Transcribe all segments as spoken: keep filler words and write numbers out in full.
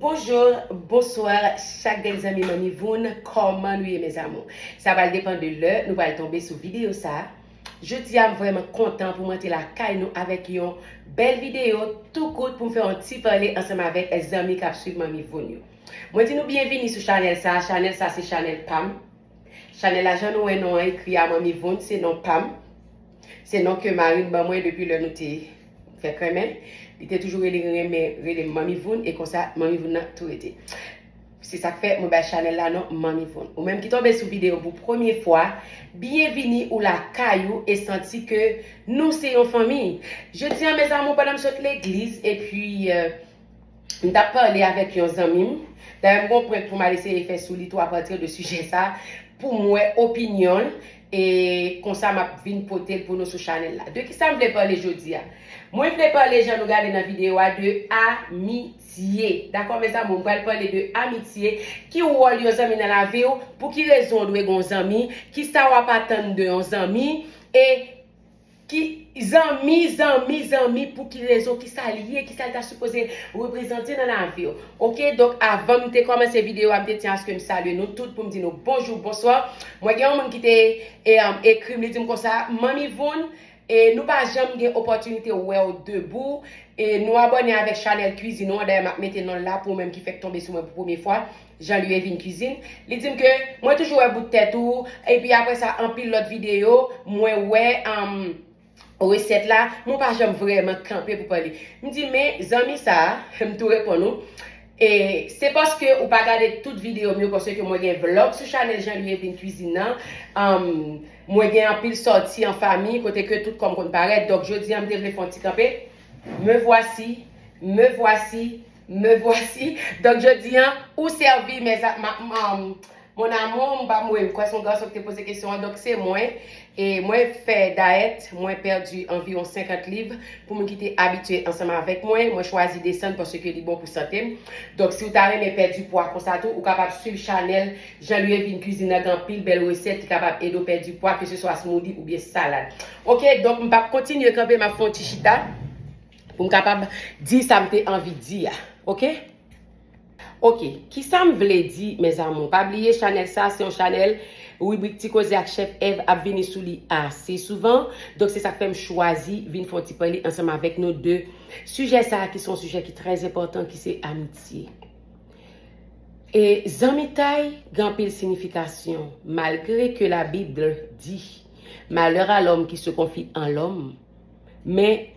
Bonjou, bonswa, chak grenn zanmi Manmi Voun, kòman nou ye, mes amours? Sa pral depann de lè nou pral tonbe sou videyo sa a. Jodi a, m vrèman kontan pou m antre lakay nou avèk yon bèl videyo tou kout pou m fè yon ti pale ansanm avèk zanmi k ap swiv Manmi Voun yo. Mwen di nou byenvini sou chanèl sa a. Chanèl sa a se chanèl pa m. Chanèl la, jan nou wè non an ekri a, Manmi Voun, se non pa m. Se non ke mari m ban mwen depi lè nou te fè krenmen. Li te toujou rele, renmen rele m Manmi Voun, e konsa Manmi Voun nan tou rete. Se sa k fè mwen bay chanèl la non Manmi Voun. Ou menm ki tonbe sou videyo pou premye fwa, byenvini ou lakay ou e santi ke nou se yon fanmi. Jodi a, mes amours, pandan m sot legliz, epi, euh, m t ap pale avèk yon zanmi m. Dayè, m gon prank pou m al eseye fè sou li tou apati de sijè sa, pou m wè opinyon l, e konsa m ap vin pote l pou nou sou chanèl la. De ki sa m vle pale jodi a? Mwen vle pale, jan nou gade nan videyo a, de amitye. Dakò, mes amours, m pral pale de amitye. Ki wòl yon zanmi nan lavi w? Pou ki rezon w dwe gen yon zanmi? Ki sa w ap atann de yon zanmi? E ki zanmi, zanmi, zanmi, pou ki rezon, ki sa l ye, ki sa l ta sipoze reprezante nan lavi w? Oke, donk, avan m te kòmanse videyo a, m te tyen aske m salye nou tout pou m di nou bonjou, bonswa. Mwen gen yon moun ki te, e, um, ekri m, li di m konsa, Manmi Voun, e, nou pa janm gen opòtinite wè w debou, e, nou abòne avèk chanèl kwizin ou an, dayè m ap mete non l la pou ou menm ki fèk tonbe sou mwen pou premye fwa. Jean Louis Evin Cuisine. Li di m ke mwen toujou wè bout tèt ou, epi apre sa, anpil lòt videyo, mwen wè, um, resèt la, mwen pa janm vrèman kanpe pou pale. M di, men, zanmi sa a, m tou reponn ou, e se paske ou pa gade tout videyo m yo, paske mwen gen vlòg sou chanèl Jean Louis Evin Cuisine nan, um, mwen gen anpil sòti an fanmi, kote ke tout kò m konn parèt. Donk, jodi a, m te vle fè yon ti kanpe. Me voici, me voici, me voici. Donk, jodi a, ou sèvi, mes a-, ma, ma, mon amour, m pa mwen, m kwè se yon gason ki te poze kesyon an, donk se mwen. E mwen fè dayèt, mwen pèdi anviwon senkant liv. Pou moun ki te abitye ansanm avèk mwen, mwen chwazi desann paske li bon pou sante m. Donk, si w ta renmen pèdi pwa konsa tou, ou kapab swiv chanèl Jean Louis Evin Cuisine nan, gen anpil bèl resèt ki kapab ede w pèdi pwa, ke se swa smoothie oubyen salad. Oke, donk m p ap kontinye kanpe, m ap fè yon ti chita pou m kapab di sa m te anvi di a. Oke? Oke, kisa m vle di, mes amours? Pa bliye, chanèl sa, se yon chanèl, ribrik Ti Koze ak Chèf Èv ap vini sou li ase souvan. Donk, se sa k fè m chwazi vin fè yon ti pale ansanm avèk nou de sijè sa, ki se yon sijè ki trè enpòtan, ki se amitye. E zanmitay gen anpil siyifikasyon. Malgre ke la Bible di, malheur à l'homme qui se confie en l'homme, men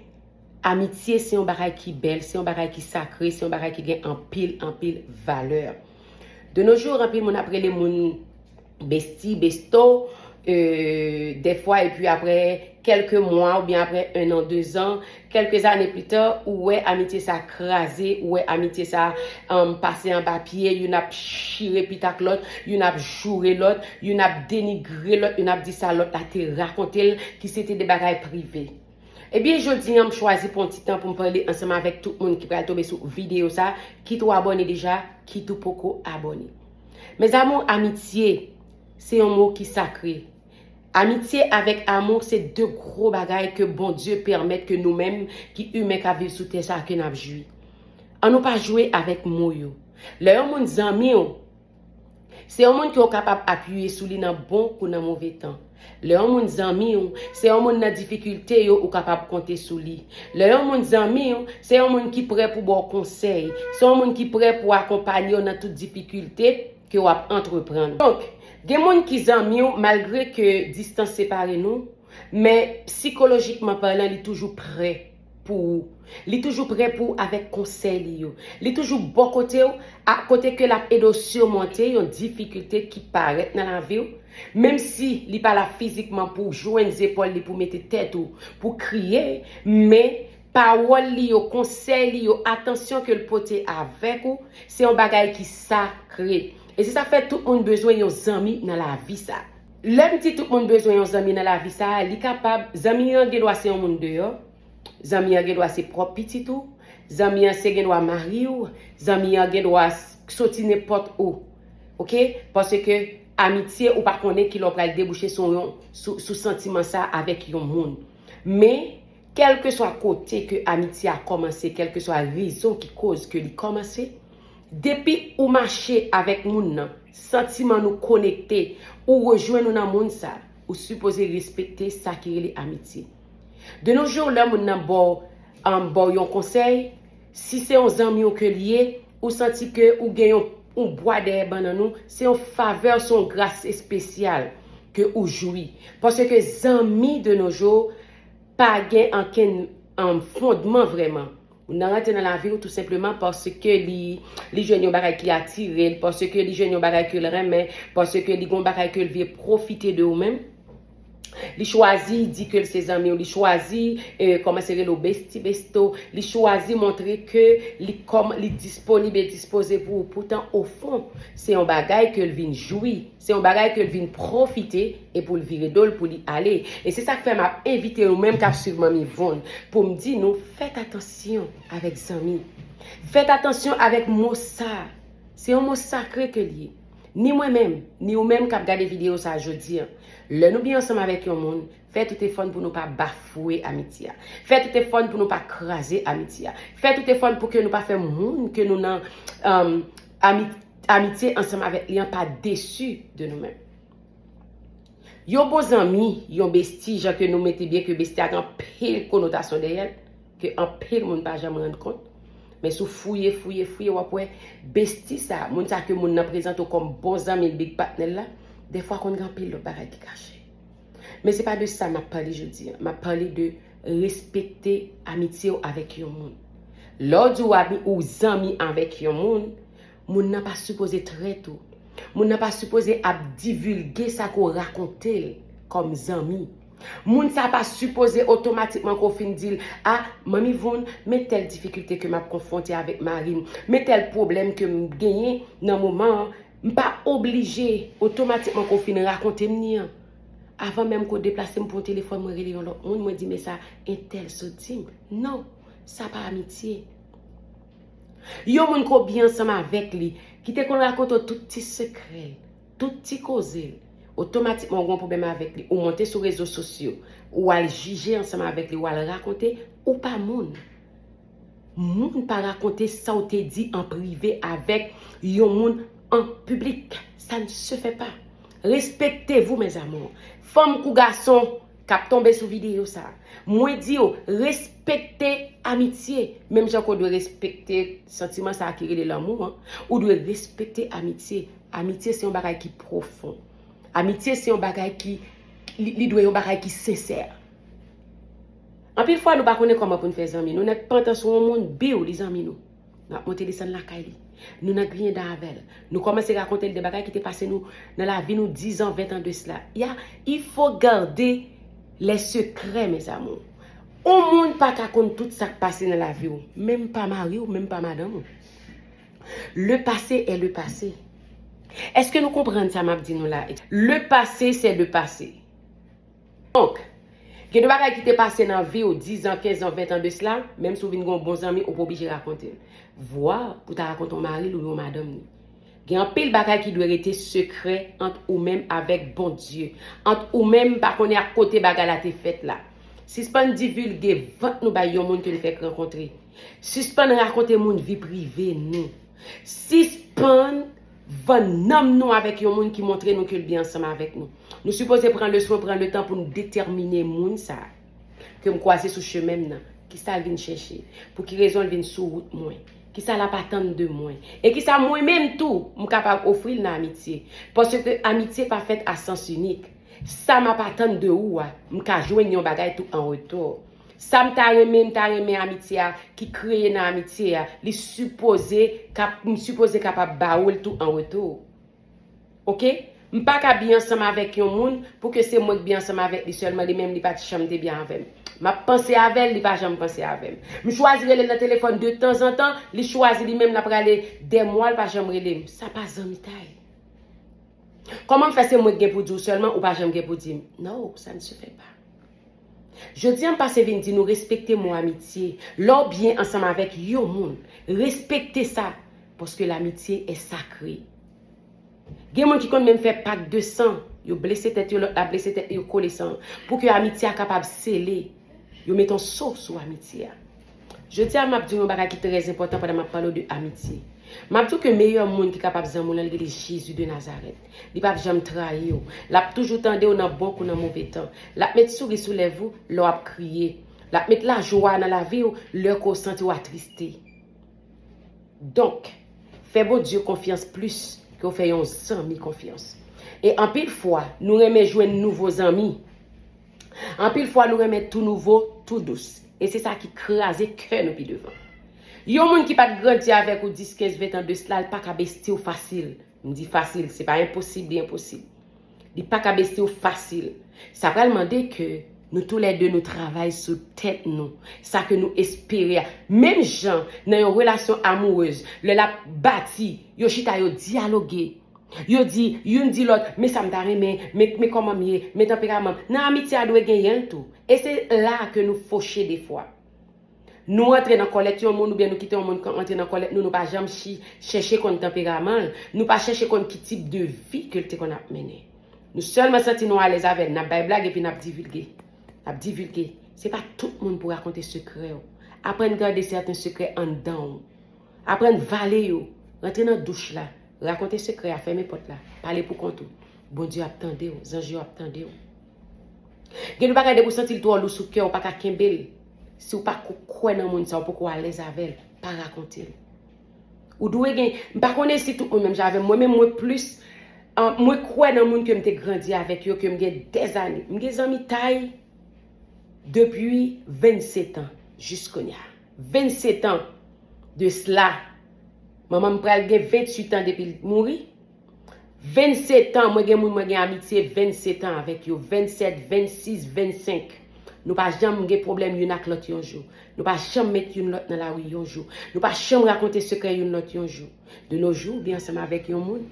amitye se yon bagay ki bèl, se yon bagay ki sakre, se yon bagay ki gen anpil, anpil valè. De nos jours, anpil moun ap rele moun besti, besto, euh, dèfwa, epi apre kèlke mwa, oubyen apre un an, deux ans, quelques années plus tard, ou wè amitye sa kraze, ou wè amitye sa, um, pase anba pye, youn ap chire pit ak lòt, youn ap joure lòt, youn ap denigre lòt, youn ap di sa lòt la te rakonte l, ki se te de bagay prive. Ebyen, jodi a, m chwazi pran ti tan pou m pale ansanm avèk tout moun ki pral tonbe sou videyo sa, kit ou abòne deja, kit ou poko abòne. Mes amours, amitye, se yon mo ki sakre. Amitye avèk amou se de gwo bagay ke Bondye pèmèt ke nou menm ki imen k ap viv sou tè sa a ke n ap jwi. Ann nou pa jwe avèk mo yo. Lè yon moun zanmi w, se yon moun ke w kapab apiye sou li nan bon kou nan move tan. Lè yon moun zanmi w, se yon moun nan difikilte yo ou kapab konte sou li. Lè yon moun zanmi w, se yon moun ki prè pou ba w konsèy, se yon moun ki prè pou akonpanye w nan tout difikilte ke w ap antreprann. Donk, gen moun ki zanmi w malgre ke distans separe nou, men sikolojikman palan, li toujou prè pou ou. Li toujou prè pou ou avèk konsèy li yo. Li toujou bò kote w, a kote ke l ap ede w simonte yon difikilte ki parèt nan lavi w. Menm si li pa la fizikman pou w jwenn zepòl li pou mete tèt ou, pou kriye, men pawòl li yo, konsèy li yo, atansyon ke l pote avèk ou, se yon bagay ki sakre. E se sa k fè tout moun bezwen yon zanmi nan lavi sa. Lè m di tout moun bezwen yon zanmi nan lavi sa, li kapab, zanmi an gen dwa se yon moun deyò, zanmi an gen dwa se pwòp pitit ou, zanmi an se gen dwa mari w, zanmi an gen dwa s-, soti nenpòt ou. Oke? Paske amitye, ou pa konnen ki lè w pral debouche sou yon, sou, sou santiman sa avèk yon moun. Men, kèlkeswa kote ke amitye a kòmanse, kèlkeswa rezon ki koz ke li kòmanse, Depi ou mache avèk moun nan, santiman nou konekte, ou rejwenn ou nan moun sa, ou sipoze respekte sa ki rele amitye. De nos jours, lè moun nan ba w, um, ba w yon konsèy, si se yon zanmi w ke l ye, ou santi ke ou gen yon, yon bwa dèyè bannann ou, se yon favè, se yon gras espesyal ke ou jwi. Paske zanmi de nos jours pa gen ankenn, um, fondman vrèman. Moun nan rantre nan lavi w tou senpleman paske li, li jwenn yon bagay ki atire l, paske li jwenn yon bagay ke l renmen, paske li gen yon bagay ke l vle pwofite de ou menm. Li chwazi di ke l se zanmi w, li chwazi, eh, kòmanse rele w besti besto, li chwazi montre ke li kòm, li disponib e dispoze pou ou. Poutan, ofon, se yon bagay ke l vin jwi, se yon bagay ke l vin pwofite e pou l vire do l pou li ale. E se sa k fè m ap envite nou menm k ap swiv Manmi Von pou m di nou, fèt atansyon avèk zanmi. Fèt atansyon avèk mo sa. Se yon mo sakre ke l ye. Ni mwen menm, ni ou menm k ap gade videyo sa jodi a. Lè nou byen ansanm avèk yon moun, fè tout efò n pou nou pa bafwe amitye a. Fè tout efò n pou nou pa kraze amitye a. Fè tout efò n pou ke nou pa fè moun ke nou nan, um, ami-, amitye ansanm avèk li an pa desi de nou menm. Yon bon zanmi, yon besti, jan ke nou mete byen ke besti a gen anpil konotasyon dèyè l, ke anpil moun pa janm rann kont. Men si w fouye, fouye, fouye, w ap wè besti sa, moun sa ke moun nan prezante w kòm bon zanmi l, big patnè l la, dèfwa konn gen anpil lòt bagay ki kache. Men se pa de sa m ap pale jodi a. M ap pale de respekte amitye w avèk yon moun. Lè w di w ami, ou zanmi avèk yon moun, moun nan pa sipoze trèt ou. Moun nan pa sipoze ap divilge sa ke w rakonte l kòm zanmi. Moun sa pa sipoze otomatikman ke w fin di l, a, Manmi Von, men tèl difikilte ke m ap konfwonte avèk mari m, men tèl pwoblèm ke m genyen nan moman an, m pa oblije otomatikman ke w fin rakonte m ni an. Avan menm ke w deplase m pran telefòn, mwen rele yon lòt moun, mwen di, men sa entèl sot di m. Non, sa pa amitye. Yon moun ke w byen ansanm avèk li, ki te konn rakonte w tout ti sekrè l, tout ti koze l, otomatikman ou gen yon pwoblèm avèk li, ou monte sou rezo sosyo, ou al jije ansanm avèk li, ou al rakonte, ou pa moun. Moun pa rakonte sa w te di an prive avèk yon moun an piblik. Ça ne se fait pas. Respectez-vous, mes amours. Fanm kou gason k ap tonbe sou videyo sa. Mwen di yo, respekte amitye. Menm jan ke w dwe respekte santiman sa ki rele lanmou an, ou dwe respekte amitye. Amitye se yon bagay ki pwofon. Amitye se yon bagay ki, li, li dwe yon bagay ki sensè. Anpil fwa, nou pa konnen kòman pou n fè zanmi. Nou nèk pantan sou yon moun, biw, li zanmi nou. N ap monte desann lakay li. Nou nan griyen dan avè l. Nou kòmanse rakonte l de bagay ki te pase nou nan lavi nou dizan, ventan de sila. Ya, il faut garder les secrets, mes amours. Yon moun pa ka konn tout sa k pase nan lavi w. Menm pa mari w, menm pa madanm ou. Le passé est le passé. Èske nou konprann sa m ap di nou la? Le passé, c'est le passé. Donk, gen de bagay ki te pase nan vi w dizan, kenzan, ventan de sila, menm si w vin gen yon bon zanmi, ou pa oblije rakonte l. Vwa pou ta rakonte yon mari l ou yon madanm li. Gen anpil bagay ki dwe rete sekrè ant ou menm avèk Bondye, ant ou menm, m pa konnen ak kote bagay la te fèt la. Sispann divilge vant nou bay yon moun ke n fèk rankontre. Sispann rakonte moun vi prive nou. Sispann vann nanm nou avèk yon moun ki montre nou ke l byen ansanm avèk nou. Nou sipoze pran le swen, pran le tan pou n detèmine moun sa a ke m kwaze sou chemen m nan. Kisa l vin chèche? Pou ki rezon l vin sou wout mwen? Kisa l ap atann de mwen? E kisa mwen menm tou m kapab ofri l nan amitye? Paske amitye pa fèt a sans inik. Sa m ap atann de ou a, m ka jwenn yon bagay tou an retou. Sa m ta renmen, m ta renmen amitye a, ki kreye nan amitye a, li sipoze, kap, m sipoze kapab ba ou l tou an retou. Oke? M pa ka byen ansanm avèk yon moun pou ke se mwen k byen ansanm avèk li sèlman, li menm li pa t janm te byen avè m. M ap panse avè l, li pa janm panse avè m. M chwazi rele l nan telefòn de tanzantan, li chwazi li menm l ap rale dè mwa, l pa janm rele m. Sa pa zanmitay. Kòman m fè se mwen k gen pou di w sèlman, ou pa janm gen pou di m? Non, ça ne se fait pas. Jodi a, m pase vin di nou respekte mo amitye. Lè w byen ansanm avèk yon moun, respekte sa, paske l'amitié est sacrée. Gen moun ki konn menm fè pak de san, yo blese tèt yo, lòt la blese tèt li, yo kole san, pou ke amitye a kapab sele. Yo mete yon so sou amitye a. Jodi a, m ap di w yon bagay ki trè enpòtan pandan m ap pale w de amitye. M ap di w ke meyè moun ki kapab zanmi w lan, li rele Jezi de Nazarèt. Li p ap janm trayi w. L ap toujou tande w nan bon kou nan move tan. L ap met souri sou lèv ou lè w ap kriye. L ap met lajwa nan lavi w lè ke w santi w atriste. Donk, fè Bondye konfyans plis ke w fè yon zanmi konfyans. E anpil fwa, nou renmen jwenn nouvo zanmi. Anpil fwa, nou renmen tou nouvo, tou dous. E se sa ki kraze kè nou pi devan. Yon moun ki pa t grandi avèk ou dis, kenz, ven tan de sila, l pa ka besti w fasil. M di fasil, se pa enposib, li enposib. Li pa ka besti w fasil. Sa pral mande ke nou toulède nou travay sou tèt nou, sa ke nou espere a. Menm jan nan yon relasyon amourez, lè l ap bati, yo chita, yo dyaloge. Yo di, youn di lòt, men sa m ta renmen, men, men kòman m ye, men tanperaman m. Nan amitye a dwe genyen l tou. E se la ke nou foche defwa. Nou antre nan kòlèt yon moun oubyen nou kite yon moun antre nan kòlèt nou, nou pa janm chi, chèche konn tanperaman l, nou pa chèche konn ki tip de vi ke l te konn ap mennen. Nou sèlman santi nou alèz avè l, n ap bay blag epi n ap divilge. N ap divilge. Se pa tout moun pou rakonte sekrè w. Aprann gade sèten sekrè anndan w. Aprann vale yo. Rantre nan douch la. Rakonte sekrè a, fèmen pòt la. Pale pou kont ou. Bondye ap tande w. Zanj yo ap tande w. Gen de bagay depi w santi l twò lou sou kè w, ou pa ka kenbe l. Si w pa ko kwè nan moun sa, ou poko alèz avè l, pa rakonte l. Ou dwe gen, m pa konnen si tout moun menm jan avè m. Mwen menm, mwen plis, an, mwen kwè nan moun ke m te grandi avèk yo, ke m gen dèzane. M gen zanmi tay depi vennsetan jis kounye a. Vennsetan de sila. Manman m pral gen venntuit an depi l mouri. Vennsetan, mwen gen moun mwen gen amitye vennsetan avèk yo, vennsèt, vennsis, vennsenk. Nou pa janm gen pwoblèm youn ak lòt yon jou. Nou pa janm met youn lòt nan lari yon jou. Nou pa janm rakonte sekrè youn lòt yon jou. De nos jours, ou byen ansanm avèk yon moun.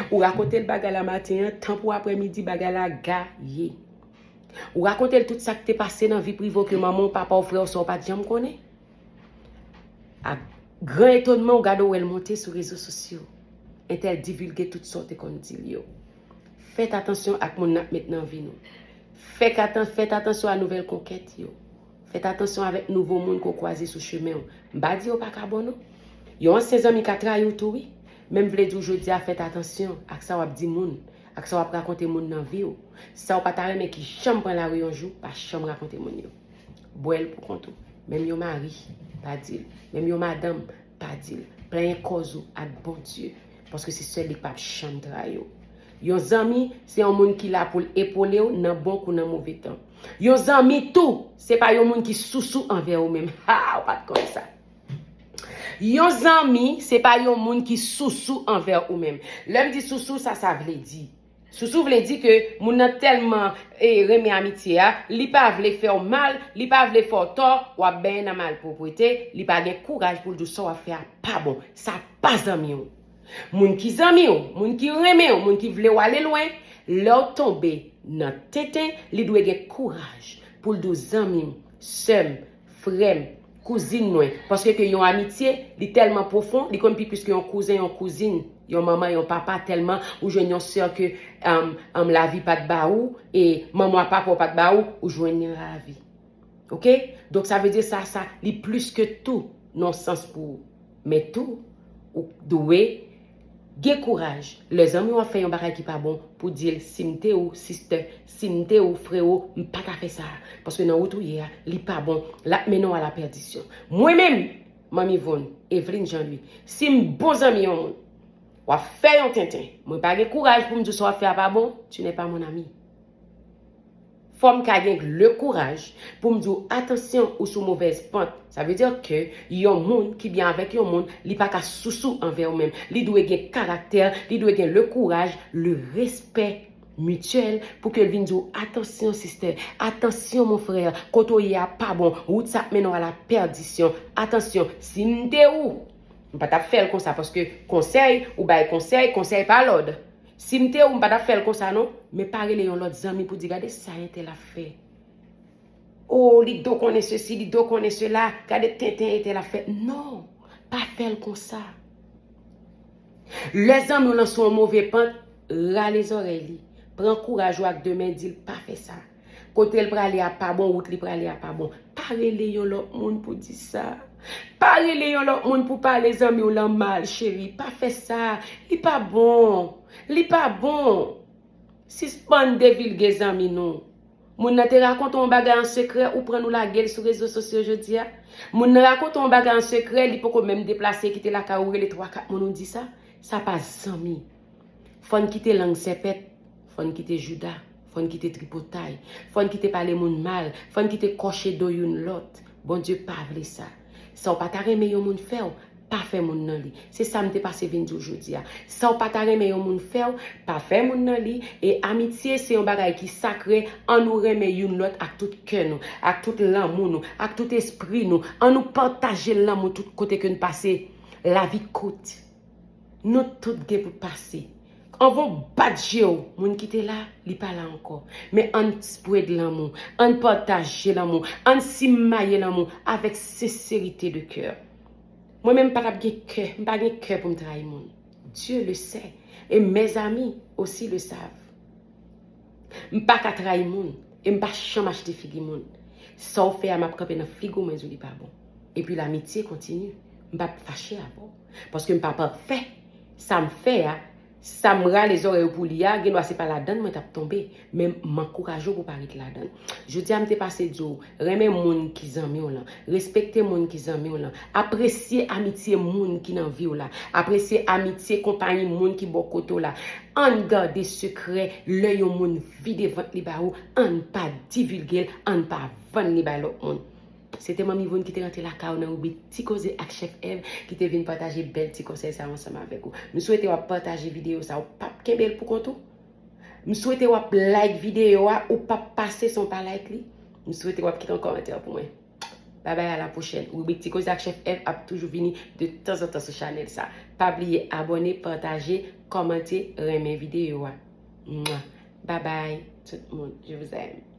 Ou rakonte l bagay la maten an, tan pou aprèmidi, bagay la gaye. Ou rakonte l tout sa k te pase nan vi prive w ke manman w, papa w, frè w, sè w pa t janm konnen. Ak gran etonman, ou gade w wè l monte sou rezo sosyo. Entèl divilge tout sa w te konn di l yo. Fèt atansyon ak moun n ap met nan vi nou. Fèt atan-, fèt atansyon a nouvèl konkèt yo. Fèt atansyon avèk nouvo moun ke w kwaze sou chemen w. M pa di yo pa ka bon non. Yon ansyen zanmi ka trayi w tou wi. Men m vle di w jodi a, fèt atansyon ak sa w ap di moun, ak sa w ap rakonte moun nan vi w. Sa w pa ta renmen ki janm pran lari yon jou, pa janm rakonte moun yo. Bwè l pou kont ou. Menm yon mari, pa di l. Menm yon madanm, pa di l. Plenyen kòz ou ak Bondye. Paske se sèl li k p ap janm trayi w. Yon zanmi, se yon moun ki la pou l epole w nan bon kou nan move tan. Yon zanmi tou, se pa yon moun ki sousou anvè ou menm. Ha, ou pa t konn sa. Yon zanmi, se pa yon moun ki sousou anvè ou menm. Lè m di sousou, sa sa vle di? Sousou vle di ke moun nan tèlman, e, renmen amitye a, li pa vle fè w mal, li pa vle fè w tò, w ap benyen nan malpwòpte, li pa gen kouraj pou l di w sa w ap fè a pa bon. Sa pa zanmi w. Moun ki zanmi w, moun ki renmen w, moun ki vle w ale lwen, lè w tonbe nan tenten, li dwe gen kouraj pou l di w, zanmi m, sè m, frè m, kouzin mwen. Paske ke yon amitye, li tèlman pwofon, li konn pi plis ke yon kouzen, yon kouzin, yon manman, yon papa, tèlman ou jwenn yon sè ke, um, um, lavi pa t ba ou, e manman w ak papa w pa t ba ou, ou jwenn li nan lavi. Oke? Donk, sa vle di sa, sa, li plis ke tou nan sans pou ou. Men tou, ou dwe gen kouraj lè zanmi w ap fè yon bagay ki pa bon pou di l, si m te ou, sistè, si m te ou, frewo, m pa ta fè sa. Paske nan wout ou ye a, li pa bon, l ap mennen w a la pèdisyon. Mwen menm, Manmi Von, Eveline Jean Louis, si m bon zanmi yon moun, w ap fè yon tenten, mwen pa gen kouraj pou m di w sa w ap fè a pa bon, tu n'es pas mon ami. Fò m ka gen le kouraj pou m di w, atansyon, ou sou movèz pant. Sa vle di ke yon moun ki byen avèk yon moun, li pa ka sousou anvè ou menm. Li dwe gen karaktè, li dwe gen le kouraj, le respè mityèl pou ke l vin di w, atansyon, sistè, atansyon, mon frè, kote w ye a pa bon, wout sa ap mennen w a la pèdisyon. Atansyon, si m te ou, m pa t ap fè l konsa, paske konsèy, ou bay konsèy, konsèy pa lòd. Si m te ou, m pa t ap fè l konsa non, men pa rele yon lòt zanmi pou di, gade sa entèl ap fè. O, li do konnen sesi, li do konnen sela, gade tenten entèl ap fè. Non, pa fè l konsa. Lè zanmi w lan sou yon move pant, rale zòrèy li. Pran kouraj ou ak de men, di l pa fè sa. Kote l prale a pa bon, wout li prale a pa bon. Pa rele yon lòt moun pou di sa. Pa rele yon lòt moun pou pale zanmi w lan mal, cheri. Pa fè sa. Li pa bon. Li pa bon. Sispann devilge zanmi nou. Moun nan te rakonte yon bagay an sekrè, ou pran nou lage l sou rezo sosyo jodi a. Moun nan rakonte yon bagay an sekrè, li poko menm deplase kite lakay ou, rele twa kat moun ou di sa. Sa pa zanmi. Fò n kite lang sèpèt, fò n kite jouda, fò n kite tripotay, fò n kite pale moun mal, fò n kite kòche do youn lòt. Bondye pa vle sa. Sa w pa ta renmen yon moun fè w, pa fè moun nan li. Se sa m te pase vin di w jodi a. Sa w pa ta renmen yon moun fè w, pa fè moun nan li. E amitye se yon bagay ki sakre. Ann nou renmen youn lòt ak tout kè nou, ak tout lanmou nou, ak tout espri nou. Ann nou pataje lanmou tout kote ke n pase. Lavi kout. Nou tout gen pou pase. Anvan w bat je w, moun ki te la, li pa la ankò. Men ann spread lanmou, ann pataje lanmou, ann simaye lanmou avèk senserite de kè. Mwen menm m pa t ap gen kè, m pa gen kè pou m trayi moun. Dieu le sait, et mes amis aussi le savent. M pa ka trayi moun, e m pa janm achte figi moun. Sa w fè a, m ap kanpe nan figi w, mwen di w li pa bon. Epi lamitye kontinye. M p ap fache avè w. Paske m pa pafè. Sa m fè a, sa m rale zòrèy ou pou li a, gen dwa se pa ladann mwen t ap tonbe. Men m ankouraje w pou w pa ret ladann. Jodi a, m te pase di w, renmen moun ki zanmi w lan. Respekte moun ki zanmi w lan. Apresye amitye moun ki nan vi w la. Apresye amitye konpayi moun ki bò kote w la. Ann gade sekrè lè yon moun vide vant li ba ou. Ann pa divilge l, ann pa vann li bay lòt moun. Se te Manmi Voun ki te rantre lakay ou nan ribrik Ti Koze ak Chèf Èv ki te vin pataje bèl ti konsèy sa yo ansanm avèk ou. M swete w ap pataje videyo sa, ou p ap kenbe l pou kont ou. M swete w ap like videyo a, ou p ap pase san w pa like li. M swete w ap kite yon kòmantè pou mwen. Babay, a la pwochèn. Ribrik Ti Koze ak Chèf Èv ap toujou vini de tanzantan sou chanèl sa. Pa bliye abòne, pataje, kòmante, renmen videyo a. Mwa. Babay, tout moun. Je vous aime.